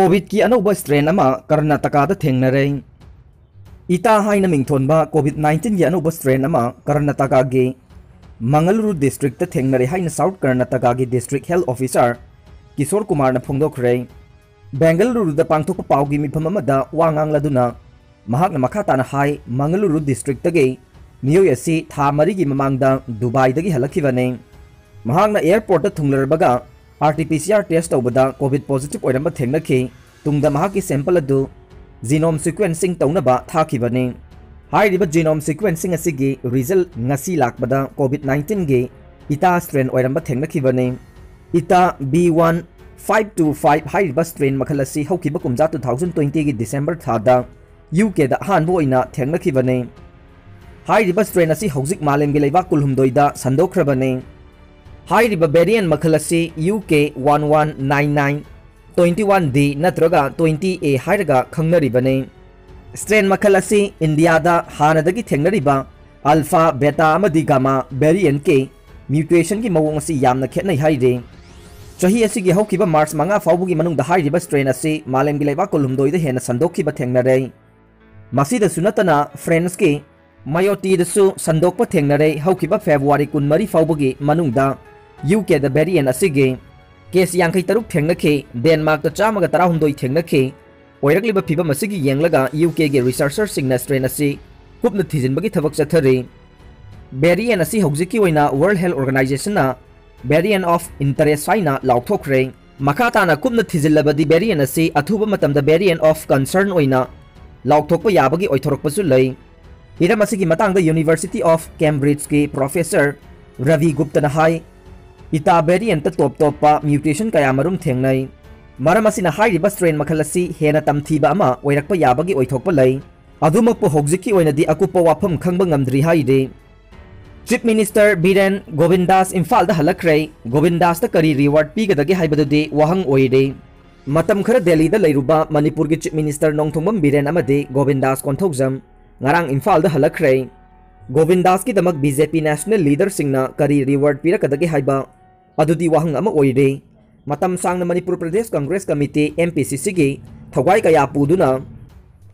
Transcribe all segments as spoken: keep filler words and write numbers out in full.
ꯀꯣꯚꯤꯗꯀꯤ ꯑꯅꯧꯕ ꯁ꯭ꯇ꯭ꯔꯦꯟ ꯑꯃ ꯀꯔꯅꯥꯇꯀꯥꯗ ꯊꯦꯡꯅꯔꯦ꯫ ꯏꯇꯥ ꯍꯥꯏꯅ ꯃꯤꯡꯊꯣꯟꯕ ꯀꯣꯚꯤꯗ ꯅꯥꯏꯟꯇꯤꯟꯒꯤ ꯑꯅꯧꯕ ꯁ꯭ꯇ꯭ꯔꯦꯟ ꯑꯃ ꯀꯔꯅꯥꯇꯀꯥꯒꯤ ꯃꯪꯒꯂꯨꯔꯨ ꯗꯤꯁꯇ꯭ꯔꯤꯛꯇ ꯊꯦꯡꯅꯔꯦ ꯍꯥꯏꯅ south ꯀꯔꯅꯥꯇꯀꯥꯒꯤ district health officer Kishore ꯀꯨꯃꯥꯔꯅ ꯐꯣꯡꯗꯣꯛꯈ꯭ꯔꯦ꯫ ꯕꯦꯡꯒꯂꯨꯔꯨꯗ ꯄꯥꯡꯊꯣꯛꯄ ꯄꯥꯎꯒꯤ ꯃꯤꯐꯝ ꯑꯃꯗ ꯋꯥ ꯉꯥꯡꯂꯗꯨꯅ ꯃꯍꯥꯛꯅ ꯃꯈꯥ ꯇꯥꯅ ꯍꯥꯏ, ꯃꯪꯒꯂꯨꯔꯨ ꯗꯤꯁꯇ꯭ꯔꯤꯛꯇꯒꯤ ꯃꯤꯑꯣꯏ ꯑꯁꯤ ꯊꯥ ꯃꯔꯤꯒꯤ ꯃꯃꯥꯡꯗ ꯗꯨꯕꯥꯏꯗꯒꯤ ꯍꯜꯂꯛꯈꯤꯕꯅꯤ꯫ ꯃꯍꯥꯛꯅ ꯑꯦꯌꯔꯄꯣꯔꯠꯇ ꯊꯨꯡꯂꯔꯕꯒ R T P C R test ꯇꯧꯕꯗ ꯀꯣꯚꯤꯗ ꯄꯣꯖꯤꯇꯤꯚ ꯑꯣꯏꯔꯝꯕ ꯊꯦꯡꯅꯈꯤ꯫ ꯇꯨꯡꯗ ꯃꯍꯥꯛꯀꯤ ꯁꯦꯝꯄꯜ ꯑꯗꯨ ꯖꯤꯅꯣꯝ ꯁꯤꯀ꯭ꯋꯦꯟꯁꯤꯡ ꯇꯧꯅꯕ ꯊꯥꯈꯤꯕꯅꯤ꯫ ꯍꯥꯏꯔꯤꯕ ꯖꯤꯅꯣꯝ ꯁꯤꯀ꯭ꯋꯦꯟꯁꯤꯡ ꯑꯁꯤꯒꯤ ꯔꯤꯖꯜ ꯉꯁꯤ ꯂꯥꯛꯄꯗ ꯀꯣꯚꯤꯗ ꯅꯥꯏꯟꯇꯤꯟꯒꯤ ꯏꯇꯥ ꯁ꯭ꯇ꯭ꯔꯦꯟ ꯑꯣꯏꯔꯝꯕ ꯊꯦꯡꯅꯈꯤꯕꯅꯤ꯫ ꯏꯇꯥ B one five two five ꯍꯥꯏꯔꯤꯕ ꯁ꯭ꯇ꯭ꯔꯦꯟ ꯃꯈꯜ ꯑꯁꯤ ꯍꯧꯈꯤꯕ ꯀꯨꯝꯖꯥ ꯇꯨ ꯊꯥꯎꯖꯟ ꯇ꯭ꯋꯦꯟꯇꯤꯒꯤ ꯗꯤꯁꯦꯝꯕꯔ ꯊꯥꯗ ꯌꯨ ꯀꯦꯗ ꯑꯍꯥꯟꯕ ꯑꯣꯏꯅ ꯊꯦꯡꯅꯈꯤꯕꯅꯤ꯫ ꯍꯥꯏꯔꯤꯕ ꯁ꯭ꯇ꯭ꯔꯦꯟ ꯑꯁꯤ ꯍꯧꯖꯤꯛ ꯃꯥꯂꯦꯝꯒꯤ ꯂꯩꯕꯥꯛ ꯀꯨꯟꯍꯨꯝꯗꯣꯏꯗ ꯁꯟꯗꯣꯛꯈ꯭ꯔꯕꯅꯤ꯫ ꯍꯥꯏꯔꯤꯕ ꯚꯦꯔꯤꯌꯦꯟꯠ ꯃꯈꯜ ꯑꯁꯤ U K one one nine nine twenty one D ꯅꯠꯇ꯭ꯔꯒ ꯇ꯭ꯋꯦꯟꯇꯤ ꯑꯦ ꯍꯥꯏꯔꯒ ꯈꯪꯅꯔꯤꯕꯅꯤ꯫ ꯁ꯭ꯇ꯭ꯔꯦꯟ ꯃꯈꯜ ꯑꯁꯤ ꯏꯟꯗꯤꯌꯥꯗ ꯍꯥꯟꯅꯗꯒꯤ ꯊꯦꯡꯅꯔꯤꯕ ꯑꯜꯐꯥ, ꯕꯦꯇꯥ ꯑꯃꯗꯤ ꯒꯥꯃꯥ ꯚꯦꯔꯤꯌꯦꯟꯠꯀꯤ ꯃ꯭ꯌꯨꯇꯦꯁꯟꯒꯤ ꯃꯑꯣꯡ ꯑꯁꯤ ꯌꯥꯝꯅ ꯈꯦꯠꯅꯩ ꯍꯥꯏꯔꯤ꯫ ꯆꯍꯤ ꯑꯁꯤꯒꯤ ꯍꯧꯈꯤꯕ ꯃꯥꯔꯆ ꯃꯉꯥ ꯐꯥꯎꯕꯒꯤ ꯃꯅꯨꯡꯗ ꯍꯥꯏꯔꯤꯕ ꯁ꯭ꯇ꯭ꯔꯦꯟ ꯑꯁꯤ ꯃꯥꯂꯦꯝꯒꯤ ꯂꯩꯕꯥꯛ ꯀꯨꯟꯍꯨꯝꯗꯣꯏꯗ ꯍꯦꯟꯅ ꯁꯟꯗꯣꯛꯈꯤꯕ ꯊꯦꯡꯅꯔꯦ꯫ ꯃꯁꯤꯗꯁꯨ ꯅꯠꯇꯅ ꯐ꯭ꯔꯦꯟꯁꯀꯤ ꯃꯌꯣꯇꯤꯗꯁꯨ ꯁꯟꯗꯣꯛꯄ ꯊꯦꯡꯅꯔꯦ꯫ ꯍꯧꯈꯤꯕ ꯐꯦꯕ꯭ꯔꯨꯋꯥꯔꯤ ꯀꯨꯟꯃꯔꯤ ꯐꯥꯎꯕꯒꯤ ꯃꯅꯨꯡꯗ ꯌꯨ ꯀꯦꯗ ꯚꯦꯔꯤꯌꯦꯟꯠ ꯑꯁꯤꯒꯤ ꯀꯦꯁ ꯌꯥꯡꯈꯩ ꯇꯔꯨꯛ ꯊꯦꯡꯅꯈꯤ꯫ ꯗꯦꯟꯃꯥꯔꯛꯇ ꯆꯥꯝꯃꯒ ꯇꯔꯥꯍꯨꯝꯗꯣꯏ ꯊꯦꯡꯅꯈꯤ꯫ ꯑꯣꯏꯔꯛꯂꯤꯕ ꯐꯤꯚꯝ ꯑꯁꯤꯒꯤ ꯌꯦꯡꯂꯒ ꯌꯨ ꯀꯦꯒꯤ ꯔꯤꯁꯔꯆꯔꯁꯤꯡꯅ ꯁ꯭ꯇ꯭ꯔꯦꯟ ꯑꯁꯤ ꯀꯨꯞꯅ ꯊꯤꯖꯤꯟꯕꯒꯤ ꯊꯕꯛ ꯆꯠꯊꯔꯤ꯫ ꯚꯦꯔꯤꯌꯦꯟꯠ ꯑꯁꯤ ꯍꯧꯖꯤꯛꯀꯤ ꯑꯣꯏꯅ ꯋꯥꯔꯜꯗ ꯍꯦꯜꯊ ꯑꯣꯔꯒꯅꯥꯏꯖꯦꯁꯟꯅ ꯚꯦꯔꯤꯌꯦꯟꯠ ꯑꯣꯐ ꯏꯟꯇꯔꯦꯁ ꯍꯥꯏꯅ ꯂꯥꯎꯊꯣꯛꯈ꯭ꯔꯦ꯫ ꯃꯈꯥ ꯇꯥꯅ ꯀꯨꯞꯅ ꯊꯤꯖꯤꯜꯂꯕꯗꯤ ꯚꯦꯔꯤꯌꯦꯟꯠ ꯑꯁꯤ ꯑꯊꯨꯕ ꯃꯇꯝꯗ ꯚꯦꯔꯤꯌꯦꯟꯠ ꯑꯣꯐ ꯀꯟꯁꯔꯟ ꯑꯣꯏꯅ ꯂꯥꯎꯊꯣꯛꯄ ꯌꯥꯕꯒꯤ ꯑꯣꯏꯊꯣꯔꯛꯄꯁꯨ ꯂꯩ꯫ ꯍꯤꯔꯝ ꯑꯁꯤꯒꯤ ꯃꯇꯥꯡꯗ ꯌꯨꯅꯤꯚꯔꯁꯤꯇꯤ ꯑꯣꯐ ꯀꯦꯝꯕ꯭ꯔꯤꯖꯀꯤ ꯄ꯭ꯔꯣꯐꯦꯁꯔ ꯔꯕꯤ ꯒꯨꯞꯇꯅ ꯍꯥꯏ, ꯏꯇꯥ ꯚꯦꯔꯤꯌꯦꯟꯠꯇ ꯇꯣꯞ ꯇꯣꯞꯄ ꯃ꯭ꯌꯨꯇꯦꯁꯟ ꯀꯌꯥꯃꯔꯨꯝ ꯊꯦꯡꯅꯩ꯫ ꯃꯔꯝ ꯑꯁꯤꯅ ꯍꯥꯏꯔꯤꯕ ꯁ꯭ꯇ꯭ꯔꯦꯟ ꯃꯈꯜ ꯑꯁꯤ ꯍꯦꯟꯅ ꯇꯝꯊꯤꯕ ꯑꯃ ꯑꯣꯏꯔꯛꯄ ꯌꯥꯕꯒꯤ ꯑꯣꯏꯊꯣꯛꯄ ꯂꯩ꯫ ꯑꯗꯨꯃꯛꯄꯨ ꯍꯧꯖꯤꯛꯀꯤ ꯑꯣꯏꯅꯗꯤ ꯑꯀꯨꯞꯄ ꯋꯥꯐꯝ ꯈꯪꯕ ꯉꯝꯗ꯭ꯔꯤ ꯍꯥꯏꯔꯤ꯫ ꯆꯤꯐ ꯃꯤꯅꯤꯁꯇꯔ ꯕꯤꯔꯦꯟ ꯒꯣꯕꯤꯟꯗꯥꯁ ꯏꯝꯐꯥꯜꯗ ꯍꯜꯂꯛꯈ꯭ꯔꯦ꯫ ꯒꯣꯕꯤꯟꯗꯥꯁꯇ ꯀꯔꯤ ꯔꯤꯋꯥꯔꯗ ꯄꯤꯒꯗꯒꯦ ꯍꯥꯏꯕꯗꯨꯗꯤ ꯋꯥꯍꯪ ꯑꯣꯏꯔꯤ꯫ ꯃꯇꯝ ꯈꯔ ꯗꯦꯜꯂꯤꯗ ꯂꯩꯔꯨꯕ ꯃꯅꯤꯄꯨꯔꯒꯤ ꯆꯤꯐ ꯃꯤꯅꯤꯁꯇꯔ ꯅꯣꯡꯊꯣꯝꯕꯝ ꯕꯤꯔꯦꯟ ꯑꯃꯗꯤ ꯒꯣꯕꯤꯟꯗꯥꯁ ꯀꯣꯟꯊꯧꯖꯝ ꯉꯔꯥꯡ ꯏꯝꯐꯥꯜꯗ ꯍꯜꯂꯛꯈ꯭ꯔꯦ꯫ ꯒꯣꯕꯤꯟꯗꯥꯁꯀꯤꯗꯃꯛ ꯕꯤ ꯖꯦ ꯄꯤ ꯅꯦꯁꯅꯦꯜ ꯂꯤꯗꯔꯁꯤꯡꯅ ꯀꯔꯤ ꯔꯤꯋꯥꯔꯗ ꯄꯤꯔꯛꯀꯗꯒꯦ ꯍꯥꯏꯕ ꯑꯗꯨꯗꯤ ꯋꯥꯍꯪ ꯑꯃ ꯑꯣꯏꯔꯤ꯫ ꯃꯇꯝ ꯁꯥꯡꯅ Manipur Pradesh Congress committee, M P C Cꯒꯤ ꯊꯋꯥꯏ ꯀꯌꯥ ꯄꯨꯗꯨꯅ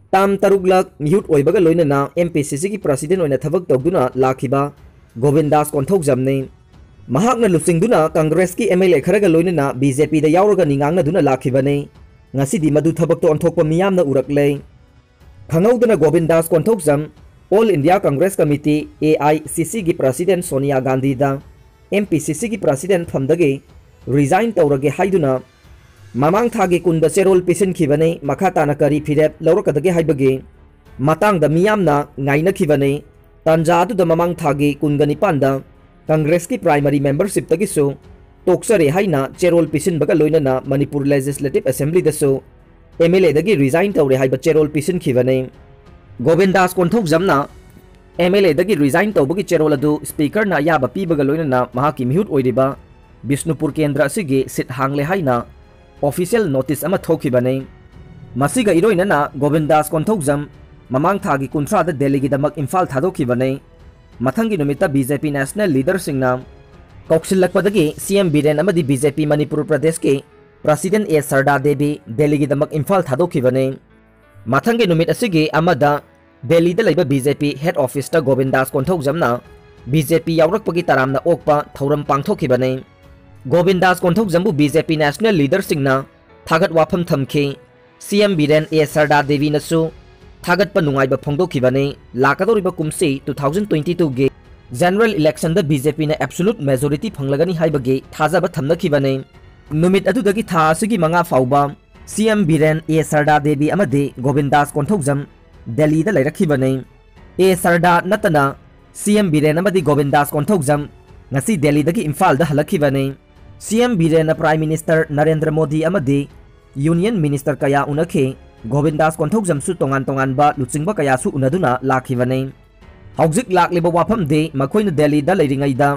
ꯇꯥꯝ ꯇꯔꯨꯛꯂꯛ ꯃꯤꯍꯨꯠ ꯑꯣꯏꯕꯒ ꯂꯣꯏꯅꯅ M P C Cꯒꯤ president ꯑꯣꯏꯅ ꯊꯕꯛ ꯇꯧꯗꯨꯅ ꯂꯥꯛꯈꯤꯕ ꯒꯣꯕꯤꯟꯗꯥꯁ ꯀꯣꯟꯊꯧꯖꯝꯅꯤ꯫ ꯃꯍꯥꯛꯅ ꯂꯨꯆꯤꯡꯗꯨꯅ ꯀꯪꯒ꯭ꯔꯦꯁꯀꯤ M L A ꯈꯔꯒ ꯂꯣꯏꯅꯅ B J Pꯗ ꯌꯥꯎꯔꯒ ꯅꯤꯡꯉꯥꯡꯅꯗꯨꯅ ꯂꯥꯛꯈꯤꯕꯅꯤ꯫ ꯉꯁꯤꯗꯤ ꯃꯗꯨ ꯊꯕꯛꯇ ꯑꯣꯟꯊꯣꯛꯄ ꯃꯤꯌꯥꯝꯅ ꯎꯔꯛꯂꯦ꯫ ꯈꯪꯍꯧꯗꯅ ꯒꯣꯕꯤꯟꯗꯥꯁ Konthoujam All India Congress Committee, A I C Cꯒꯤ president Sonia ꯒꯥꯟꯙꯤꯗ M P C Cꯒꯤ president ꯐꯝꯗꯒꯤ resign ꯇꯧꯔꯒꯦ ꯍꯥꯏꯗꯨꯅ ꯃꯃꯥꯡ ꯊꯥꯒꯤ ꯀꯨꯟꯗ ꯆꯦꯔꯣꯜ ꯄꯤꯁꯤꯟꯈꯤꯕꯅꯤ꯫ ꯃꯈꯥ ꯇꯥꯅ ꯀꯔꯤ ꯐꯤꯔꯦꯞ ꯂꯧꯔꯛꯀꯗꯒꯦ ꯍꯥꯏꯕꯒꯤ ꯃꯇꯥꯡꯗ ꯃꯤꯌꯥꯝꯅ ꯉꯥꯏꯅꯈꯤꯕꯅꯤ꯫ ꯇꯥꯟꯖꯥ ꯑꯗꯨꯗ ꯃꯃꯥꯡ ꯊꯥꯒꯤ ꯀꯨꯟꯒ ꯅꯤꯄꯥꯟꯗ ꯀꯪꯒ꯭ꯔꯦꯁꯀꯤ primary membershipꯇꯒꯤꯁꯨ ꯇꯣꯛꯆꯔꯦ ꯍꯥꯏꯅ ꯆꯦꯔꯣꯜ ꯄꯤꯁꯤꯟꯕꯒ ꯂꯣꯏꯅꯅ Manipur Legislative Assemblyꯗꯁꯨ M L Aꯗꯒꯤ resign ꯇꯧꯔꯦ ꯍꯥꯏꯕ ꯆꯦꯔꯣꯜ ꯄꯤꯁꯤꯟꯈꯤꯕꯅꯤ꯫ ꯒꯣꯕꯤꯟꯗꯥꯁ ꯀꯣꯟꯊꯧꯖꯝꯅ M L Aꯗꯒꯤ resign ꯇꯧꯕꯒꯤ ꯆꯦꯔꯣꯜ ꯑꯗꯨ speakerꯅ ꯑꯌꯥꯕ ꯄꯤꯕꯒ ꯂꯣꯏꯅꯅ ꯃꯍꯥꯛꯀꯤ ꯃꯤꯍꯨꯠ ꯑꯣꯏꯔꯤꯕ ꯕꯤꯁꯅꯨꯄꯨꯔ ꯀꯦꯟꯗ꯭ꯔ ꯑꯁꯤꯒꯤ seat ꯍꯥꯡꯂꯦ ꯍꯥꯏꯅ official notice ꯑꯃ ꯊꯣꯛꯈꯤꯕꯅꯤ꯫ ꯃꯁꯤꯒ ꯏꯔꯣꯏꯅꯅ ꯒꯣꯕꯤꯟꯗꯥꯁ ꯀꯣꯟꯊꯧꯖꯝ ꯃꯃꯥꯡ ꯊꯥꯒꯤ ꯀꯨꯟꯊ꯭ꯔꯥꯗ ꯗꯦꯜꯂꯤꯒꯤꯗꯃꯛ ꯏꯝꯐꯥꯜ ꯊꯥꯗꯣꯛꯈꯤꯕꯅꯤ꯫ ꯃꯊꯪꯒꯤ ꯅꯨꯃꯤꯠꯇ B J P national leaderꯁꯤꯡꯅ ꯀꯧꯁꯤꯜꯂꯛꯄꯗꯒꯤ C M Biren ꯑꯃꯗꯤ B J P ꯃꯅꯤꯄꯨꯔ ꯄ꯭ꯔꯗꯦꯁꯀꯤ president A ꯁꯔꯗꯥ ꯗꯦꯕꯤ ꯗꯦꯜꯂꯤꯒꯤꯗꯃꯛ ꯏꯝꯐꯥꯜ ꯊꯥꯗꯣꯛꯈꯤꯕꯅꯤ꯫ ꯃꯊꯪꯒꯤ ꯅꯨꯃꯤꯠ ꯑꯁꯤꯒꯤ ꯑꯃꯗ ꯗꯦꯜꯂꯤꯗ ꯂꯩꯕ B J P head officeꯇ ꯒꯣꯕꯤꯟꯗꯥꯁ ꯀꯣꯟꯊꯧꯖꯝꯅ B J P ꯌꯥꯎꯔꯛꯄꯒꯤ ꯇꯔꯥꯝꯅ ꯑꯣꯛꯄ ꯊꯧꯔꯝ ꯄꯥꯡꯊꯣꯛꯈꯤꯕꯅꯤ꯫ ꯒꯣꯕꯤꯟꯗꯥꯁ ꯀꯣꯟꯊꯧꯖꯝꯕꯨ B J P national leaderꯁꯤꯡꯅ ꯊꯥꯒꯠ ꯋꯥꯐꯝ ꯊꯝꯈꯤ꯫ C M ꯕꯤꯔꯦꯟ, A ꯁꯔꯗꯥ ꯗꯦꯕꯤꯅꯁꯨ ꯊꯥꯒꯠꯄ ꯅꯨꯡꯉꯥꯏꯕ ꯐꯣꯡꯗꯣꯛꯈꯤꯕꯅꯤ꯫ ꯂꯥꯛꯀꯗꯧꯔꯤꯕ ꯀꯨꯝꯁꯤ two thousand twenty twoꯒꯤ general electionꯗ B J Pꯅ absolute majority ꯐꯪꯂꯒꯅꯤ ꯍꯥꯏꯕꯒꯤ ꯊꯥꯖꯕ ꯊꯝꯅꯈꯤꯕꯅꯤ꯫ ꯅꯨꯃꯤꯠ ꯑꯗꯨꯗꯒꯤ ꯊꯥ ꯑꯁꯤꯒꯤ ꯃꯉꯥ ꯐꯥꯎꯕ C M Biren, A ꯁꯔꯗꯥ Devi ꯑꯃꯗꯤ ꯒꯣꯕꯤꯟꯗꯥꯁ ꯀꯣꯟꯊꯧꯖꯝ ꯗꯦꯜꯂꯤꯗ ꯂꯩꯔꯛꯈꯤꯕꯅꯤ꯫ A ꯁꯔꯗꯥ ꯅꯠꯇꯅ C M ꯕꯤꯔꯦꯟ ꯑꯃꯗꯤ ꯒꯣꯕꯤꯟꯗꯥꯁ ꯀꯣꯟꯊꯧꯖꯝ ꯉꯁꯤ ꯗꯦꯜꯂꯤꯗꯒꯤ ꯏꯝꯐꯥꯜꯗ ꯍꯜꯂꯛꯈꯤꯕꯅꯤ꯫ C M ꯕꯤꯔꯦꯟꯅ Prime Minister Narendra Modi ꯑꯃꯗꯤ Union Minister ꯀꯌꯥ ꯎꯅꯈꯤ꯫ ꯒꯣꯕꯤꯟꯗꯥꯁ ꯀꯣꯟꯊꯧꯖꯝꯁꯨ ꯇꯣꯉꯥꯟ ꯇꯣꯉꯥꯟꯕ ꯂꯨꯆꯤꯡꯕ ꯀꯌꯥꯁꯨ ꯎꯅꯗꯨꯅ ꯂꯥꯛꯈꯤꯕꯅꯤ꯫ ꯍꯧꯖꯤꯛ ꯂꯥꯛꯂꯤꯕ ꯋꯥꯐꯝꯗꯤ ꯃꯈꯣꯏꯅ ꯗꯦꯜꯂꯤꯗ ꯂꯩꯔꯤꯉꯩꯗ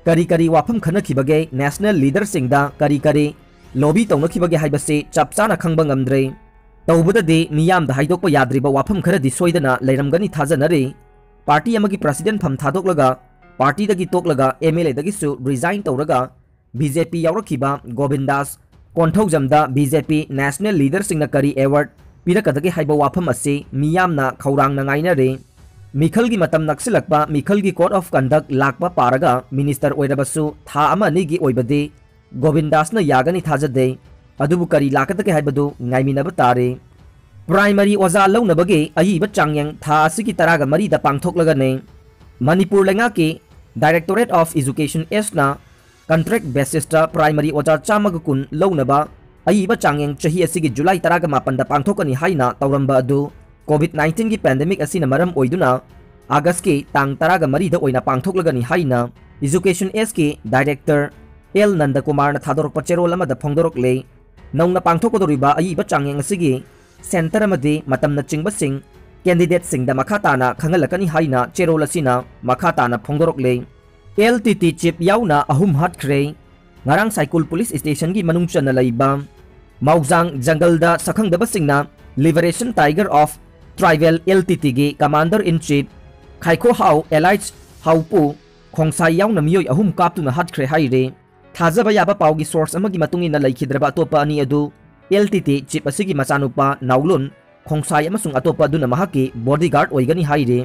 ꯀꯔꯤ ꯀꯔꯤ ꯋꯥꯐꯝ ꯈꯟꯅꯈꯤꯕꯒꯦ, national leaderꯁꯤꯡꯗ ꯀꯔꯤ ꯀꯔꯤ lobby ꯇꯧꯅꯈꯤꯕꯒꯦ ꯍꯥꯏꯕꯁꯤ ꯆꯞ ꯆꯥꯅ ꯈꯪꯕ ꯉꯝꯗ꯭ꯔꯤ꯫ ꯇꯧꯕꯗꯗꯤ ꯃꯤꯌꯥꯝꯗ ꯍꯥꯏꯗꯣꯛꯄ ꯌꯥꯗ꯭ꯔꯤꯕ ꯋꯥꯐꯝ ꯈꯔꯗꯤ ꯁꯣꯏꯗꯅ ꯂꯩꯔꯝꯒꯅꯤ ꯊꯥꯖꯅꯔꯤ꯫ Party ꯑꯃꯒꯤ president ꯐꯝ ꯊꯥꯗꯣꯛꯂꯒ, partyꯗꯒꯤ ꯇꯣꯛꯂꯒ, M L Aꯗꯒꯤꯁꯨ resign ꯇꯧꯔꯒ, ꯕꯤ ꯖꯦ ꯄꯤ ꯌꯥꯎꯔꯛꯈꯤꯕ ꯒꯣꯕꯤꯟꯗꯥꯁ ꯀꯣꯟꯊꯧꯖꯝꯗ ꯕꯤ ꯖꯦ ꯄꯤ national leaderꯁꯤꯡꯅ ꯀꯔꯤ award ꯄꯤꯔꯛꯀꯗꯒꯦ ꯍꯥꯏꯕ ꯋꯥꯐꯝ ꯑꯁꯤ ꯃꯤꯌꯥꯝꯅ ꯈꯧꯔꯥꯡꯅ ꯉꯥꯏꯅꯔꯤ꯫ ꯃꯤꯈꯜꯒꯤ ꯃꯇꯝ ꯅꯛꯁꯤꯜꯂꯛꯄ, ꯃꯤꯈꯜꯒꯤ code of conduct ꯂꯥꯛꯄ ꯄꯥꯔꯒ minister ꯑꯣꯏꯔꯕꯁꯨ ꯊꯥ ꯑꯃ ꯑꯅꯤꯒꯤ ꯑꯣꯏꯕꯗꯤ ꯒꯣꯕꯤꯟꯗꯥꯁꯅ ꯌꯥꯒꯅꯤ ꯊꯥꯖꯗꯦ꯫ ꯑꯗꯨꯕꯨ ꯀꯔꯤ ꯂꯥꯛꯀꯗꯒꯦ ꯍꯥꯏꯕꯗꯨ ꯉꯥꯏꯃꯤꯟꯅꯕ ꯇꯥꯔꯦ꯫ Primary ꯑꯣꯖꯥ ꯂꯧꯅꯕꯒꯤ ꯑꯏꯕ ꯆꯥꯡꯌꯦꯡ ꯊꯥ ꯑꯁꯤꯒꯤ ꯇꯔꯥꯒ ꯃꯔꯤꯗ ꯄꯥꯡꯊꯣꯛꯂꯒꯅꯤ꯫ ꯃꯅꯤꯄꯨꯔ ꯂꯩꯉꯥꯛꯀꯤ Directorate of Education Sꯅ contract basisꯇ primary ꯑꯣꯖꯥ ꯆꯥꯝꯃꯒ ꯀꯨꯟ ꯂꯧꯅꯕ ꯑꯏꯕ ꯆꯥꯡꯌꯦꯡ ꯆꯍꯤ ꯑꯁꯤꯒꯤ ꯖꯨꯂꯥꯏ ꯇꯔꯥꯒ ꯃꯥꯄꯟꯗ ꯄꯥꯡꯊꯣꯛꯀꯅꯤ ꯍꯥꯏꯅ ꯇꯧꯔꯝꯕ ꯑꯗꯨ COVID nineteenꯒꯤ pandemic ꯑꯁꯤꯅ ꯃꯔꯝ ꯑꯣꯏꯗꯨꯅ Augustꯀꯤ ꯇꯥꯡ ꯇꯔꯥꯒ ꯃꯔꯤꯗ ꯑꯣꯏꯅ ꯄꯥꯡꯊꯣꯛꯂꯒꯅꯤ ꯍꯥꯏꯅ Education Sꯀꯤ Director ꯑꯦꯜ ꯅꯟꯗꯀꯨꯃꯥꯔꯅ ꯊꯥꯗꯣꯔꯛꯄ ꯆꯦꯔꯣꯜ ꯑꯃꯗ ꯐꯣꯡꯗꯣꯔꯛꯂꯦ꯫ ꯅꯧꯅ ꯄꯥꯡꯊꯣꯛꯀꯗꯧꯔꯤꯕ ꯑꯏꯕ ꯆꯥꯡꯌꯦꯡ ꯑꯁꯤꯒꯤ centre ꯑꯃꯗꯤ ꯃꯇꯝꯅꯆꯤꯡꯕꯁꯤꯡ candidateꯁꯤꯡꯗ ꯃꯈꯥ ꯇꯥꯅ ꯈꯪꯍꯜꯂꯛꯀꯅꯤ ꯍꯥꯏꯅ ꯆꯦꯔꯣꯜ ꯑꯁꯤꯅ ꯃꯈꯥ ꯇꯥꯅ ꯐꯣꯡꯗꯣꯔꯛꯂꯦ꯫ L T T chief ꯌꯥꯎꯅ ꯑꯍꯨꯝ ꯍꯥꯠꯈ꯭ꯔꯦ꯫ ꯉꯔꯥꯡ ꯁꯥꯏꯀꯨꯜ police stationꯒꯤ ꯃꯅꯨꯡ ꯆꯟꯅ ꯂꯩꯕ ꯃꯥꯎꯖꯥꯡ ꯖꯪꯒꯜꯗ ꯁꯛꯈꯪꯗꯕꯁꯤꯡꯅ Liberation Tiger of Tribal, L T Tꯒꯤ commander in chief ꯈꯥꯏꯈꯣꯍꯥꯎ alias ꯍꯥꯎꯄꯨ ꯈꯣꯡꯁꯥꯏ ꯌꯥꯎꯅ ꯃꯤꯑꯣꯏ ꯑꯍꯨꯝ ꯀꯥꯞꯇꯨꯅ ꯍꯥꯠꯈ꯭ꯔꯦ ꯍꯥꯏꯔꯦ꯫ ꯊꯥꯖꯕ ꯌꯥꯕ ꯄꯥꯎꯒꯤ source ꯑꯃꯒꯤ ꯃꯇꯨꯡ ꯏꯟꯅ ꯂꯩꯈꯤꯗ꯭ꯔꯕ ꯑꯇꯣꯞꯄ ꯑꯅꯤ ꯑꯗꯨ L T T chief ꯑꯁꯤꯒꯤ ꯃꯆꯥꯅꯨꯄꯥ ꯅꯥꯎꯂꯨꯟ ꯈꯣꯡꯁꯥꯏ ꯑꯃꯁꯨꯡ ꯑꯇꯣꯞꯄ ꯑꯗꯨꯅ ꯃꯍꯥꯛꯀꯤ bodyguard ꯑꯣꯏꯒꯅꯤ ꯍꯥꯏꯔꯤ꯫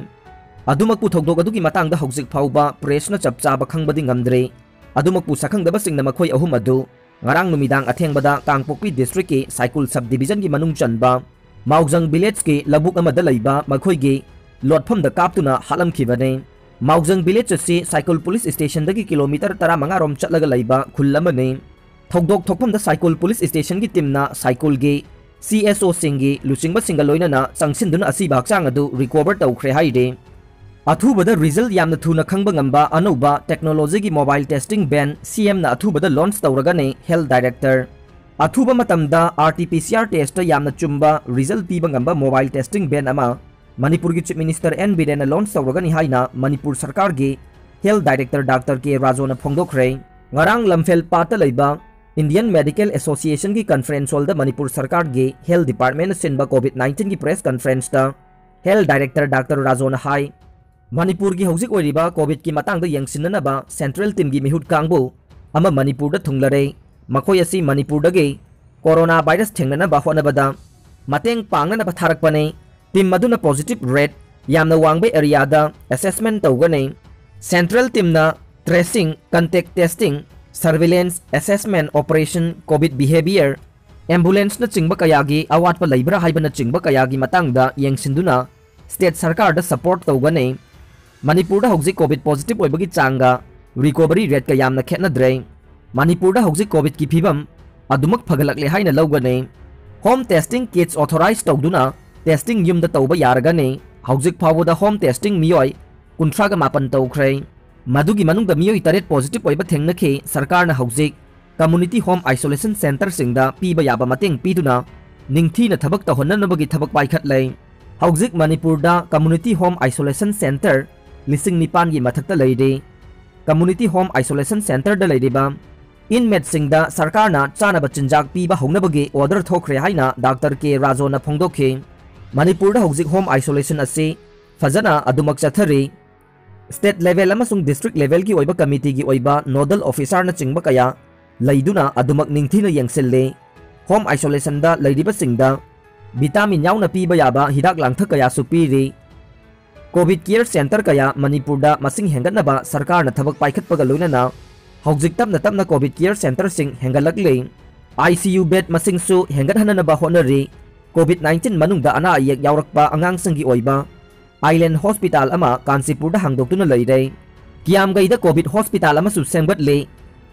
ꯑꯗꯨꯃꯛꯄꯨ ꯊꯧꯗꯣꯛ ꯑꯗꯨꯒꯤ ꯃꯇꯥꯡꯗ ꯍꯧꯖꯤꯛ ꯐꯥꯎꯕ pressꯅ ꯆꯞ ꯆꯥꯕ ꯈꯪꯕꯗꯤ ꯉꯝꯗ꯭ꯔꯤ꯫ ꯑꯗꯨꯃꯛꯄꯨ ꯁꯛꯈꯪꯗꯕꯁꯤꯡꯅ ꯃꯈꯣꯏ ꯑꯍꯨꯝ ꯑꯗꯨ ꯉꯔꯥꯡ ꯅꯨꯃꯤꯗꯥꯡ ꯑꯊꯦꯡꯕꯗ ꯀꯥꯡꯄꯣꯛꯄꯤ districtꯀꯤ ꯁꯥꯏꯀꯨꯜ sub divisionꯒꯤ ꯃꯅꯨꯡ ꯆꯟꯕ ꯃꯥꯎꯖꯪ villageꯀꯤ ꯂꯧꯕꯨꯛ ꯑꯃꯗ ꯂꯩꯕ ꯃꯈꯣꯏꯒꯤ ꯂꯣꯠꯐꯝꯗ ꯀꯥꯞꯇꯨꯅ ꯍꯥꯠꯂꯝꯈꯤꯕꯅꯤ꯫ ꯃꯥꯎꯖꯪ village ꯑꯁꯤ ꯁꯥꯏꯀꯨꯜ police stationꯗꯒꯤ kilometre ꯇꯔꯥꯃꯉꯥ ꯔꯣꯝ ꯆꯠꯂꯒ ꯂꯩꯕ ꯈꯨꯜ ꯑꯃꯅꯤ꯫ ꯊꯧꯗꯣꯛ ꯊꯣꯛꯐꯝꯗ ꯁꯥꯏꯀꯨꯜ police stationꯒꯤ teamꯅ ꯁꯥꯏꯀꯨꯜꯒꯤ C S Oꯁꯤꯡꯒꯤ ꯂꯨꯆꯤꯡꯕꯁꯤꯡꯒ ꯂꯣꯏꯅꯅ ꯆꯪꯁꯤꯟꯗꯨꯅ ꯑꯁꯤꯕ ꯍꯛꯆꯥꯡ ꯑꯗꯨ recover ꯇꯧꯈ꯭ꯔꯦ ꯍꯥꯏꯔꯤ꯫ ꯑꯊꯨꯕꯗ result ꯌꯥꯝꯅ ꯊꯨꯅ ꯈꯪꯕ ꯉꯝꯕ ꯑꯅꯧꯕ technologyꯒꯤ mobile testing van CMꯅ ꯑꯊꯨꯕꯗ launch ꯇꯧꯔꯒꯅꯤ health director꯫ ꯑꯊꯨꯕ ꯃꯇꯝꯗ R T P C R testꯇ ꯌꯥꯝꯅ ꯆꯨꯝꯕ result ꯄꯤꯕ ꯉꯝꯕ mobile testing van ꯑꯃ ꯃꯅꯤꯄꯨꯔꯒꯤ Chief Minister N ꯕꯤꯔꯦꯟꯅ launch ꯇꯧꯔꯒꯅꯤ ꯍꯥꯏꯅ ꯃꯅꯤꯄꯨꯔ ꯁꯔꯀꯥꯔꯒꯤ health director Doctor K ꯔꯥꯖꯣꯅ ꯐꯣꯡꯗꯣꯛꯈ꯭ꯔꯦ꯫ ꯉꯔꯥꯡ ꯂꯝꯐꯦꯜ ꯄꯥꯠꯇ ꯂꯩꯕ Indian Medical Associationꯒꯤ conference hallꯗ ꯃꯅꯤꯄꯨꯔ ꯁꯔꯀꯥꯔꯒꯤ health departmentꯅ ꯁꯤꯟꯕ COVID nineteenꯒꯤ press conferenceꯇ health director Doctor ꯔꯥꯖꯣꯅ ꯍꯥꯏ, ꯃꯅꯤꯄꯨꯔꯒꯤ ꯍꯧꯖꯤꯛ ꯑꯣꯏꯔꯤꯕ COVIDꯀꯤ ꯃꯇꯥꯡꯗ ꯌꯦꯡꯁꯤꯟꯅꯅꯕ central teamꯒꯤ ꯃꯤꯍꯨꯠ ꯀꯥꯡꯕꯨ ꯑꯃ ꯃꯅꯤꯄꯨꯔꯗ ꯊꯨꯡꯂꯔꯦ꯫ ꯃꯈꯣꯏ ꯑꯁꯤ ꯃꯅꯤꯄꯨꯔꯗꯒꯤ corona virus ꯊꯦꯡꯅꯅꯕ ꯍꯣꯠꯅꯕꯗ ꯃꯇꯦꯡ ꯄꯥꯡꯅꯅꯕ ꯊꯥꯔꯛꯄꯅꯤ꯫ Team ꯑꯗꯨꯅ positive rate ꯌꯥꯝꯅ ꯋꯥꯡꯕ areaꯗ assessment ꯇꯧꯒꯅꯤ꯫ Central teamꯅ tracing, contact testing, surveillance, assessment, operation, COVID behavior, ambulanceꯅꯆꯤꯡꯕ ꯀꯌꯥꯒꯤ ꯑꯋꯥꯠꯄ ꯂꯩꯕ꯭ꯔꯥ ꯍꯥꯏꯕꯅꯆꯤꯡꯕ ꯀꯌꯥꯒꯤ ꯃꯇꯥꯡꯗ ꯌꯦꯡꯁꯤꯟꯗꯨꯅ state ꯁꯔꯀꯥꯔꯗ support ꯇꯧꯒꯅꯤ꯫ ꯃꯅꯤꯄꯨꯔꯗ ꯍꯧꯖꯤꯛ COVID positive ꯑꯣꯏꯕꯒꯤ ꯆꯥꯡꯒ recovery rateꯀ ꯌꯥꯝꯅ ꯈꯦꯠꯅꯗ꯭ꯔꯦ꯫ ꯃꯅꯤꯄꯨꯔꯗ ꯍꯧꯖꯤꯛ COVIDꯀꯤ ꯐꯤꯕꯝ ꯑꯗꯨꯃꯛ ꯐꯒꯠꯂꯛꯂꯦ ꯍꯥꯏꯅ ꯂꯧꯒꯅꯤ꯫ Home testing kits authorize ꯇꯧꯗꯨꯅ testing ꯌꯨꯝꯗ ꯇꯧꯕ ꯌꯥꯔꯒꯅꯤ꯫ ꯍꯧꯖꯤꯛ ꯐꯥꯎꯕꯗ home testing ꯃꯤꯑꯣꯏ ꯀꯨꯟꯊ꯭ꯔꯥꯒ ꯃꯥꯄꯟ ꯇꯧꯈ꯭ꯔꯦ꯫ ꯃꯗꯨꯒꯤ ꯃꯅꯨꯡꯗ ꯃꯤꯑꯣꯏ ꯇꯔꯦꯠ positive ꯑꯣꯏꯕ ꯊꯦꯡꯅꯈꯤ꯫ ꯁꯔꯀꯥꯔꯅ ꯍꯧꯖꯤꯛ community home isolation centreꯁꯤꯡꯗ ꯄꯤꯕ ꯌꯥꯕ ꯃꯇꯦꯡ ꯄꯤꯗꯨꯅ ꯅꯤꯡꯊꯤꯅ ꯊꯕꯛ ꯇꯧꯍꯟꯅꯅꯕꯒꯤ ꯊꯕꯛ ꯄꯥꯏꯈꯠꯂꯦ꯫ ꯍꯧꯖꯤꯛ ꯃꯅꯤꯄꯨꯔꯗ community home isolation centre ꯂꯤꯁꯤꯡ ꯅꯤꯄꯥꯟꯒꯤ ꯃꯊꯛꯇ ꯂꯩꯔꯤ꯫ Community home isolation centreꯗ ꯂꯩꯔꯤꯕ inmateꯁꯤꯡꯗ ꯁꯔꯀꯥꯔꯅ ꯆꯥꯅꯕ ꯆꯤꯟꯖꯥꯛ ꯄꯤꯕ ꯍꯧꯅꯕꯒꯤ order ꯊꯣꯛꯈ꯭ꯔꯦ ꯍꯥꯏꯅ Doctor K ꯔꯥꯖꯣꯅ ꯐꯣꯡꯗꯣꯛꯈꯤ꯫ ꯃꯅꯤꯄꯨꯔꯗ ꯍꯧꯖꯤꯛ home isolation ꯑꯁꯤ ꯐꯖꯅ ꯑꯗꯨꯃꯛ ꯆꯠꯊꯔꯤ꯫ State level ꯑꯃꯁꯨꯡ district levelꯒꯤ ꯑꯣꯏꯕ committeeꯒꯤ ꯑꯣꯏꯕ nodal officerꯅꯆꯤꯡꯕ ꯀꯌꯥ ꯂꯩꯗꯨꯅ ꯑꯗꯨꯃꯛ ꯅꯤꯡꯊꯤꯅ ꯌꯦꯡꯁꯤꯜꯂꯤ꯫ Home isolationꯗ ꯂꯩꯔꯤꯕꯁꯤꯡꯗ vitamin ꯌꯥꯎꯅ ꯄꯤꯕ ꯌꯥꯕ ꯍꯤꯗꯥꯛ ꯂꯥꯡꯊꯛ ꯀꯌꯥꯁꯨ ꯄꯤꯔꯤ꯫ COVID care centre ꯀꯌꯥ ꯃꯅꯤꯄꯨꯔꯗ ꯃꯁꯤꯡ ꯍꯦꯟꯒꯠꯅꯕ ꯁꯔꯀꯥꯔꯅ ꯊꯕꯛ ꯄꯥꯏꯈꯠꯄꯒ ꯂꯣꯏꯅꯅ ꯍꯧꯖꯤꯛ ꯇꯞꯅ ꯇꯞꯅ COVID care centreꯁꯤꯡ ꯍꯦꯟꯒꯠꯂꯛꯂꯤ꯫ ICU bed ꯃꯁꯤꯡꯁꯨ ꯍꯦꯟꯒꯠꯍꯟꯅꯅꯕ ꯍꯣꯠꯅꯔꯤ꯫ COVID nineteen ꯃꯅꯨꯡꯗ ꯑꯅꯥ ꯑꯌꯦꯛ ꯌꯥꯎꯔꯛꯄ ꯑꯉꯥꯡꯁꯤꯡꯒꯤ ꯑꯣꯏꯕ island hospital ꯑꯃ ꯀꯥꯟꯆꯤꯄꯨꯔꯗ ꯍꯥꯡꯗꯣꯛꯇꯨꯅ ꯂꯩꯔꯦ꯫ ꯀꯤꯌꯥꯝꯒꯩꯗ COVID hospital ꯑꯃꯁꯨ ꯁꯦꯝꯒꯠꯂꯤ꯫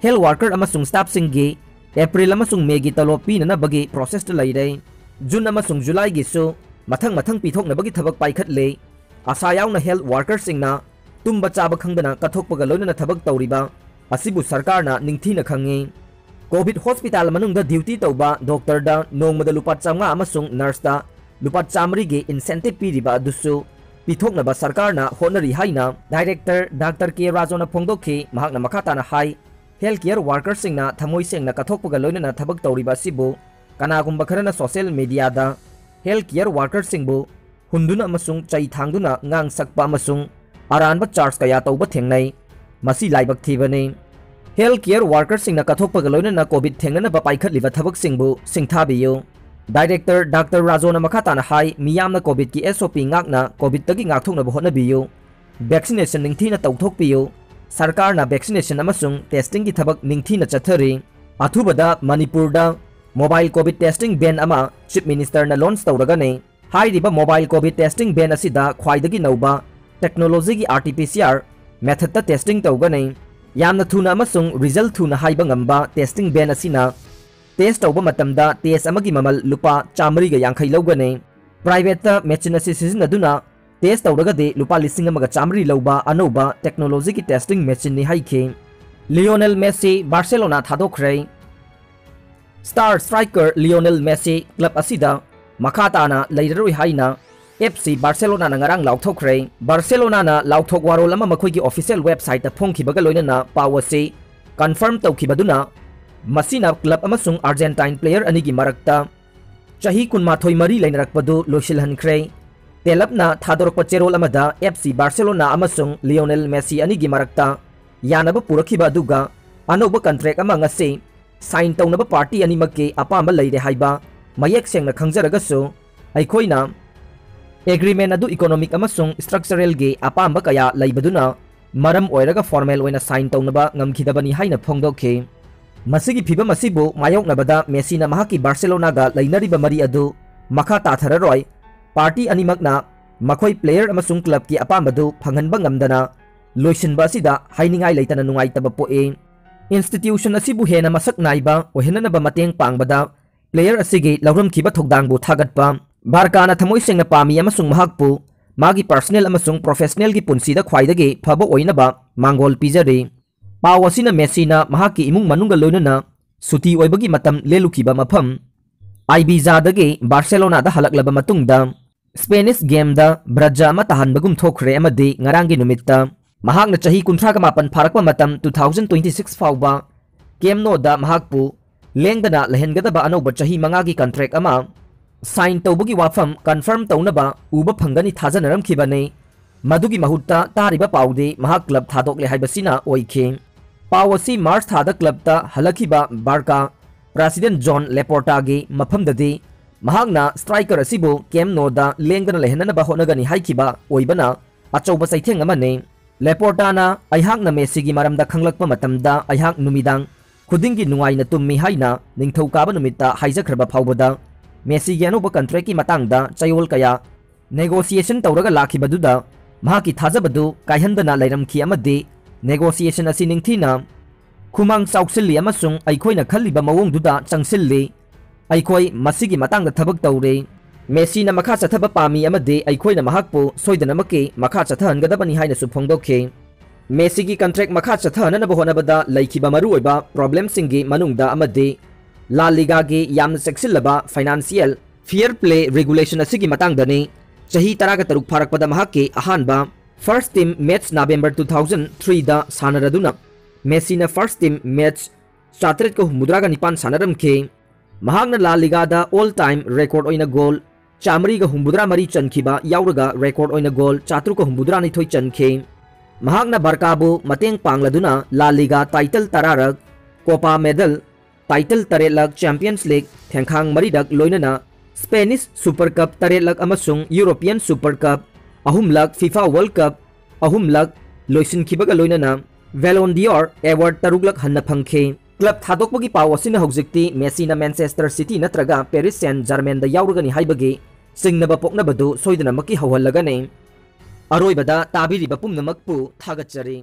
Health worker ꯑꯃꯁꯨꯡ staffꯁꯤꯡꯒꯤ April ꯑꯃꯁꯨꯡ Mayꯒꯤ ꯇꯣꯂꯣꯞ ꯄꯤꯅꯅꯕꯒꯤ processꯇ ꯂꯩꯔꯦ꯫ June ꯑꯃꯁꯨꯡ Julyꯒꯤꯁꯨ ꯃꯊꯪ ꯃꯊꯪ ꯄꯤꯊꯣꯛꯅꯕꯒꯤ ꯊꯕꯛ ꯄꯥꯏꯈꯠꯂꯤ꯫ ꯑꯁꯥ ꯌꯥꯎꯅ health workerꯁꯤꯡꯅ ꯇꯨꯝꯕ ꯆꯥꯕ ꯈꯪꯗꯅ ꯀꯠꯊꯣꯛꯄꯒ ꯂꯣꯏꯅꯅ ꯊꯕꯛ ꯇꯧꯔꯤꯕ ꯑꯁꯤꯕꯨ ꯁꯔꯀꯥꯔꯅ ꯅꯤꯡꯊꯤꯅ ꯈꯪꯏ꯫ COVID hospital ꯃꯅꯨꯡꯗ duty ꯇꯧꯕ doctorꯗ ꯅꯣꯡꯃꯗ ꯂꯨꯄꯥ ꯆꯥꯝꯃꯉꯥ ꯑꯃꯁꯨꯡ nurseꯇ ꯂꯨꯄꯥ ꯆꯥꯃꯔꯤꯒꯤ incentive ꯄꯤꯔꯤꯕ ꯑꯗꯨꯁꯨ ꯄꯤꯊꯣꯛꯅꯕ ꯁꯔꯀꯥꯔꯅ ꯍꯣꯠꯅꯔꯤ ꯍꯥꯏꯅ Director Doctor K ꯔꯥꯖꯣꯅ ꯐꯣꯡꯗꯣꯛꯈꯤ꯫ ꯃꯍꯥꯛꯅ ꯃꯈꯥ ꯇꯥꯅ ꯍꯥꯏ, health care workerꯁꯤꯡꯅ ꯊꯃꯣꯏ ꯁꯦꯡꯅ ꯀꯠꯊꯣꯛꯄꯒ ꯂꯣꯏꯅꯅ ꯊꯕꯛ ꯇꯧꯔꯤꯕ ꯑꯁꯤꯕꯨ ꯀꯅꯥꯒꯨꯝꯕ ꯈꯔꯅ social mediaꯗ health care workerꯁꯤꯡꯕꯨ ꯍꯨꯟꯗꯨꯅ ꯑꯃꯁꯨꯡ ꯆꯩ ꯊꯥꯡꯗꯨꯅ ꯉꯥꯡ ꯁꯛꯄ ꯑꯃꯁꯨꯡ ꯑꯔꯥꯟꯕ charge ꯀꯌꯥ ꯇꯧꯕ ꯊꯦꯡꯅꯩ꯫ ꯃꯁꯤ ꯂꯥꯏꯕꯛ ꯊꯤꯕꯅꯤ꯫ Health care workerꯁꯤꯡꯅ ꯀꯠꯊꯣꯛꯄꯒ ꯂꯣꯏꯅꯅ COVID ꯊꯦꯡꯅꯅꯕ ꯄꯥꯏꯈꯠꯂꯤꯕ ꯊꯕꯛꯁꯤꯡꯕꯨ ꯁꯤꯡꯊꯥꯕꯤꯌꯨ꯫ Director ꯗꯥꯛꯇꯔ ꯔꯥꯖꯣꯅ ꯃꯈꯥ ꯇꯥꯅ ꯍꯥꯏ, ꯃꯤꯌꯥꯝꯅ COVIDꯀꯤ SOP ꯉꯥꯛꯅ COVIDꯇꯒꯤ ꯉꯥꯛꯊꯣꯛꯅꯕ ꯍꯣꯠꯅꯕꯤꯌꯨ꯫ Vaccination ꯅꯤꯡꯊꯤꯅ ꯇꯧꯊꯣꯛꯄꯤꯌꯨ꯫ ꯁꯔꯀꯥꯔꯅ vaccination ꯑꯃꯁꯨꯡ testingꯒꯤ ꯊꯕꯛ ꯅꯤꯡꯊꯤꯅ ꯆꯠꯊꯔꯤ꯫ ꯑꯊꯨꯕꯗ ꯃꯅꯤꯄꯨꯔꯗ mobile COVID testing van ꯑꯃ Chief Ministerꯅ launch ꯇꯧꯔꯒꯅꯤ꯫ ꯍꯥꯏꯔꯤꯕ mobile COVID testing van ꯑꯁꯤꯗ ꯈ꯭ꯋꯥꯏꯗꯒꯤ ꯅꯧꯕ technologyꯒꯤ RT-PCR methodꯇ testing ꯇꯧꯒꯅꯤ꯫ ꯌꯥꯝꯅ ꯊꯨꯅ ꯑꯃꯁꯨꯡ result ꯊꯨꯅ ꯍꯥꯏꯕ ꯉꯝꯕ testing van ꯑꯁꯤꯅ test ꯇꯧꯕ ꯃꯇꯝꯗ test ꯑꯃꯒꯤ ꯃꯃꯜ ꯂꯨꯄꯥ ꯆꯥꯃꯔꯤꯒ ꯌꯥꯡꯈꯩ ꯂꯧꯒꯅꯤ꯫ Privateꯇ machine ꯑꯁꯤ ꯁꯤꯖꯤꯟꯅꯗꯨꯅ test ꯇꯧꯔꯒꯗꯤ ꯂꯨꯄꯥ ꯂꯤꯁꯤꯡ ꯑꯃꯒ ꯆꯥꯃꯔꯤ ꯂꯧꯕ ꯑꯅꯧꯕ technologyꯒꯤ testing machineꯅꯤ ꯍꯥꯏꯈꯤ꯫ Lionel Messi Barcelona ꯊꯥꯗꯣꯛꯈ꯭ꯔꯦ꯫ Star striker Lionel Messi club ꯑꯁꯤꯗ ꯃꯈꯥ ꯇꯥꯅ ꯂꯩꯔꯔꯣꯏ ꯍꯥꯏꯅ FC Barcelonaꯅ ꯉꯔꯥꯡ ꯂꯥꯎꯊꯣꯛꯈ꯭ꯔꯦ꯫ Barcelonaꯅ ꯂꯥꯎꯊꯣꯛ ꯋꯥꯔꯣꯜ ꯑꯃ ꯃꯈꯣꯏꯒꯤ official websiteꯇ ꯐꯣꯡꯈꯤꯕꯒ ꯂꯣꯏꯅꯅ ꯄꯥꯎ ꯑꯁꯤ confirm ꯇꯧꯈꯤꯕꯗꯨꯅ, ꯃꯁꯤꯅ club ꯑꯃꯁꯨꯡ Argentine player ꯑꯅꯤꯒꯤ ꯃꯔꯛꯇ ꯆꯍꯤ ꯀꯨꯟꯃꯥꯊꯣꯏ ꯃꯔꯤ ꯂꯩꯅꯔꯛꯄꯗꯨ ꯂꯣꯏꯁꯤꯜꯍꯟꯈ꯭ꯔꯦ꯫ ꯇꯦꯂꯞꯅ ꯊꯥꯗꯣꯔꯛꯄ ꯆꯦꯔꯣꯜ ꯑꯃꯗ FC Barcelona ꯑꯃꯁꯨꯡ Lionel Messi ꯑꯅꯤꯒꯤ ꯃꯔꯛꯇ ꯌꯥꯅꯕ ꯄꯨꯔꯛꯈꯤꯕ ꯑꯗꯨꯒ ꯑꯅꯧꯕ contract ꯑꯃ ꯉꯁꯤ sign ꯇꯧꯅꯕ party ꯑꯅꯤꯃꯛꯀꯤ ꯑꯄꯥꯝꯕ ꯂꯩꯔꯦ ꯍꯥꯏꯕ ꯃꯌꯦꯛ ꯁꯦꯡꯅ ꯈꯪꯖꯔꯒꯁꯨ, ꯑꯩꯈꯣꯏꯅ agreement ꯑꯗꯨ economic ꯑꯃꯁꯨꯡ structuralꯒꯤ ꯑꯄꯥꯝꯕ ꯀꯌꯥ ꯂꯩꯕꯗꯨꯅ ꯃꯔꯝ ꯑꯣꯏꯔꯒ formal ꯑꯣꯏꯅ sign ꯇꯧꯅꯕ ꯉꯝꯈꯤꯗꯕꯅꯤ ꯍꯥꯏꯅ ꯐꯣꯡꯗꯣꯛꯈꯤ꯫ ꯃꯁꯤꯒꯤ ꯐꯤꯚꯝ ꯑꯁꯤꯕꯨ ꯃꯥꯌꯣꯛꯅꯕꯗ Messiꯅ ꯃꯍꯥꯛꯀꯤ Barcelonaꯒ ꯂꯩꯅꯔꯤꯕ ꯃꯔꯤ ꯑꯗꯨ ꯃꯈꯥ ꯇꯥꯊꯔꯔꯣꯏ꯫ Party ꯑꯅꯤꯃꯛꯅ ꯃꯈꯣꯏ player ꯑꯃꯁꯨꯡ clubꯀꯤ ꯑꯄꯥꯝꯕꯗꯨ ꯐꯪꯍꯟꯕ ꯉꯝꯗꯅ ꯂꯣꯏꯁꯤꯟꯕ ꯑꯁꯤꯗ ꯍꯥꯏꯅꯤꯡꯉꯥꯏ ꯂꯩꯇꯅ ꯅꯨꯡꯉꯥꯏꯇꯕ ꯄꯣꯛꯏ꯫ Institution ꯑꯁꯤꯕꯨ ꯍꯦꯟꯅ ꯃꯁꯛ ꯅꯥꯏꯕ ꯑꯣꯏꯍꯟꯅꯅꯕ ꯃꯇꯦꯡ ꯄꯥꯡꯕꯗ player ꯑꯁꯤꯒꯤ ꯂꯧꯔꯝꯈꯤꯕ ꯊꯧꯗꯥꯡꯕꯨ ꯊꯥꯒꯠꯄ꯫ Barcaꯅ ꯊꯃꯣꯏ ꯁꯦꯡꯅ ꯄꯥꯝꯃꯤ ꯑꯃꯁꯨꯡ ꯃꯍꯥꯛꯄꯨ ꯃꯥꯒꯤ personal ꯑꯃꯁꯨꯡ professionalꯒꯤ ꯄꯨꯟꯁꯤꯗ ꯈ꯭ꯋꯥꯏꯗꯒꯤ ꯐꯕ ꯑꯣꯏꯅꯕ ꯃꯥꯡꯒꯣꯜ ꯄꯤꯖꯔꯤ꯫ ꯄꯥꯎ ꯑꯁꯤꯅ Messiꯅ ꯃꯍꯥꯛꯀꯤ ꯏꯃꯨꯡ ꯃꯅꯨꯡꯒ ꯂꯣꯏꯅꯅ ꯁꯨꯇꯤ ꯑꯣꯏꯕꯒꯤ ꯃꯇꯝ ꯂꯦꯜꯂꯨꯈꯤꯕ ꯃꯐꯝ Ibizadꯒꯤ Barcelonaꯗ ꯍꯜꯂꯛꯂꯕ ꯃꯇꯨꯡꯗ Spanish gameꯗ ꯕ꯭ꯔꯖ ꯑꯃ ꯇꯥꯍꯟꯕꯒꯨꯝ ꯊꯣꯛꯈ꯭ꯔꯦ ꯑꯃꯗꯤ ꯉꯔꯥꯡꯒꯤ ꯅꯨꯃꯤꯠꯇ ꯃꯍꯥꯛꯅ ꯆꯍꯤ ꯀꯨꯟꯊ꯭ꯔꯥꯒ ꯃꯥꯄꯟ ꯐꯥꯔꯛꯄ ꯃꯇꯝ two thousand twenty-six ꯐꯥꯎꯕ Camp Nouꯗ ꯃꯍꯥꯛꯄꯨ ꯂꯦꯡꯗꯅ ꯂꯩꯍꯟꯒꯗꯕ ꯑꯅꯧꯕ ꯆꯍꯤ ꯃꯉꯥꯒꯤ contract ꯑꯃ sign ꯇꯧꯕꯒꯤ ꯋꯥꯐꯝ confirm ꯇꯧꯅꯕ ꯎꯕ ꯐꯪꯒꯅꯤ ꯊꯥꯖꯅꯔꯝꯈꯤꯕꯅꯤ꯫ ꯃꯗꯨꯒꯤ ꯃꯍꯨꯠꯇ ꯇꯥꯔꯤꯕ ꯄꯥꯎꯗꯤ ꯃꯍꯥꯛ club ꯊꯥꯗꯣꯛꯂꯦ ꯍꯥꯏꯕꯁꯤꯅ ꯑꯣꯏꯈꯤ꯫ ꯄꯥꯎ ꯑꯁꯤ ꯃꯥꯔꯆ ꯊꯥꯗ ꯀ꯭ꯂꯕꯇ ꯍꯜꯂꯛꯈꯤꯕ ꯕꯥꯔꯀꯥ ꯄ꯭ꯔꯦꯁꯤꯗꯦꯟꯠ ꯖꯣꯟ ꯂꯦꯄꯣꯔꯇꯥꯒꯤ ꯃꯐꯝꯗꯗꯤ ꯃꯍꯥꯛꯅ ꯁ꯭ꯇ꯭ꯔꯥꯏꯀꯔ ꯑꯁꯤꯕꯨ ꯀꯦꯝꯞ ꯅꯣꯗ ꯂꯦꯡꯗꯅ ꯂꯩꯍꯟꯅꯅꯕ ꯍꯣꯠꯅꯒꯅꯤ ꯍꯥꯏꯈꯤꯕ ꯑꯣꯏꯕꯅ ꯑꯆꯧꯕ ꯆꯩꯊꯦꯡ ꯑꯃꯅꯤ꯫ ꯂꯦꯄꯣꯔꯇꯥꯅ, "ꯑꯩꯍꯥꯛꯅ ꯃꯦꯁꯤꯒꯤ ꯃꯔꯝꯗ ꯈꯪꯂꯛꯄ ꯃꯇꯝꯗ ꯑꯩꯍꯥꯛ ꯅꯨꯃꯤꯗꯥꯡ ꯈꯨꯗꯤꯡꯒꯤ ꯅꯨꯡꯉꯥꯏꯅ ꯇꯨꯝꯃꯤ" ꯍꯥꯏꯅ ꯅꯤꯡꯊꯧꯀꯥꯕ ꯅꯨꯃꯤꯠꯇ ꯍꯥꯏꯖꯈ꯭ꯔꯕ ꯐꯥꯎꯕꯗ ꯃꯦꯁꯤꯒꯤ ꯑꯅꯧꯕ ꯀꯟꯇ꯭ꯔꯦꯛꯀꯤ ꯃꯇꯥꯡꯗ ꯆꯌꯣꯜ ꯀꯌꯥ ꯅꯦꯒꯣꯁꯤꯌꯦꯁꯟ ꯇꯧꯔꯒ ꯂꯥꯛꯈꯤꯕꯗꯨꯗ ꯃꯍꯥꯛꯀꯤ ꯊꯥꯖꯕꯗꯨ ꯀꯥꯏꯍꯟꯗꯅ ꯂꯩꯔꯝꯈꯤ ꯑꯃꯗꯤ ꯅꯦꯒꯣꯁꯤꯌꯦꯁꯟ ꯑꯁꯤ ꯅꯤꯡꯊꯤꯅ ꯈꯨꯃꯥꯡ ꯆꯥꯎꯁꯤꯜꯂꯤ ꯑꯃꯁꯨꯡ ꯑꯩꯈꯣꯏꯅ ꯈꯜꯂꯤꯕ ꯃꯑꯣꯡꯗꯨꯗ ꯆꯪꯁꯤꯜꯂꯤ꯫ ꯑꯩꯈꯣꯏ ꯃꯁꯤꯒꯤ ꯃꯇꯥꯡꯗ ꯊꯕꯛ ꯇꯧꯔꯤ꯫ ꯃꯦꯁꯤꯅ ꯃꯈꯥ ꯆꯠꯊꯕ ꯄꯥꯝꯃꯤ ꯑꯃꯗꯤ ꯑꯩꯈꯣꯏꯅ ꯃꯍꯥꯛꯄꯨ ꯁꯣꯏꯗꯅꯃꯛꯀꯤ ꯃꯈꯥ ꯆꯠꯊꯍꯟꯒꯗꯕꯅꯤ ꯍꯥꯏꯅꯁꯨ ꯐꯣꯡꯗꯣꯛꯈꯤ꯫ ꯃꯦꯁꯤꯒꯤ ꯀꯟꯇ꯭ꯔꯦꯛ ꯃꯈꯥ ꯆꯠꯊꯍꯟꯅꯅꯕ ꯍꯣꯠꯅꯕꯗ ꯂꯩꯈꯤꯕ ꯃꯔꯨꯑꯣꯏꯕ ꯄ꯭ꯔꯣꯕ꯭ꯂꯦꯝꯁꯤꯡꯒꯤ ꯃꯅꯨꯡꯗ ꯑꯃꯗꯤ ꯂꯥ ꯂꯤꯒꯥꯒꯤ ꯌꯥꯝꯅ ꯆꯦꯛꯁꯤꯜꯂꯕ ꯐꯥꯏꯅꯥꯟꯁꯤꯌꯦꯜ ꯐꯤꯌꯔ ꯄ꯭ꯂꯦ ꯔꯤꯒꯨꯂꯦꯁꯟ ꯑꯁꯤꯒꯤ ꯃꯇꯥꯡꯗꯅꯤ꯫ ꯆꯍꯤ ꯇꯔꯥꯒ ꯇꯔꯨꯛ ꯐꯥꯔꯛꯄꯗ ꯃꯍꯥꯛꯀꯤ ꯑꯍꯥꯟꯕ first team match November two thousand ꯊ꯭ꯔꯤꯗ ꯁꯥꯟꯅꯔꯗꯨꯅ ꯃꯦꯁꯤꯅ ꯐꯥꯔꯁ ꯇꯤꯝ ꯃꯦꯠꯆ ꯆꯥꯇ꯭ꯔꯦꯠꯀ ꯍꯨꯝꯐꯨꯇꯔꯥꯒ ꯅꯤꯄꯥꯟ ꯁꯥꯟꯅꯔꯝꯈꯤ꯫ ꯃꯍꯥꯛꯅ ꯂꯥ ꯂꯤꯒꯥꯗ ꯑꯣꯜ ꯇꯥꯏꯝ ꯔꯦꯀꯣꯔꯗ ꯑꯣꯏꯅ ꯒꯣꯜ ꯆꯥꯃꯔꯤꯒ ꯍꯨꯝꯐꯨꯇꯔꯥ ꯃꯔꯤ ꯆꯟꯈꯤꯕ ꯌꯥꯎꯔꯒ ꯔꯦꯀꯣꯔꯗ ꯑꯣꯏꯅ ꯒꯣꯜ ꯆꯥꯇ꯭ꯔꯨꯛꯀ ꯍꯨꯝꯐꯨꯇꯔꯥꯅꯤꯊꯣꯏ ꯆꯟꯈꯤ꯫ ꯃꯍꯥꯛꯅ ꯕꯥꯔꯀꯥꯕꯨ ꯃꯇꯦꯡ ꯄꯥꯡꯂꯗꯨꯅ ꯂꯥ ꯂꯤꯒꯥ ꯇꯥꯏꯇꯜ ꯇꯔꯥꯔꯛ, ꯀꯣꯄꯥ ꯃꯦꯗꯜ ꯇꯥꯏꯇꯜ ꯇꯔꯦꯠꯂꯛ, ꯆꯦꯝꯄꯤꯌꯟꯁ ꯂꯤꯒ ꯊꯦꯡꯈꯥꯡ ꯃꯔꯤꯔꯛ, ꯂꯣꯏꯅꯅ ꯁ꯭ꯄꯦꯅꯤꯁ ꯁꯨꯄꯔ ꯀꯞ ꯇꯔꯦꯠꯂꯛ ꯑꯃꯁꯨꯡ ꯌꯨꯔꯣꯄꯤꯌꯟ ꯁꯨꯄꯔ ꯀꯞ ꯑꯍꯨꯝꯂꯛ, ꯐꯤꯐꯥ ꯋꯥꯔꯜꯗ ꯀꯞ ꯑꯍꯨꯝꯂꯛ ꯂꯣꯏꯁꯤꯟꯈꯤꯕꯒ ꯂꯣꯏꯅꯅ ꯕꯦꯂꯣꯟ ꯗꯤꯑꯣꯔ ꯑꯦꯋꯥꯔꯗ ꯇꯔꯨꯛꯂꯛ ꯍꯟꯅ ꯐꯪꯈꯤ꯫ ꯀ꯭ꯂꯕ ꯊꯥꯗꯣꯛꯄꯒꯤ ꯄꯥꯎ ꯑꯁꯤꯅ ꯍꯧꯖꯤꯛꯇꯤ ꯃꯦꯁꯤꯅ ꯃꯦꯟꯆꯦꯁꯇꯔ ꯁꯤꯇꯤ ꯅꯠꯇ꯭ꯔꯒ ꯄꯦꯔꯤꯁ ꯁꯦꯟ ꯖꯔꯃꯦꯟꯗ ꯌꯥꯎꯔꯒꯅꯤ ꯍꯥꯏꯕꯒꯤ ꯆꯤꯡꯅꯕ ꯄꯣꯛꯅꯕꯗꯨ ꯁꯣꯏꯗꯅꯃꯛꯀꯤ ꯍꯧꯍꯜꯂꯒꯅꯤ꯫ ꯑꯔꯣꯏꯕꯗ ꯇꯥꯕꯤꯔꯤꯕ ꯄꯨꯝꯅꯃꯛꯄꯨ ꯊꯥꯒꯠꯆꯔꯤ꯫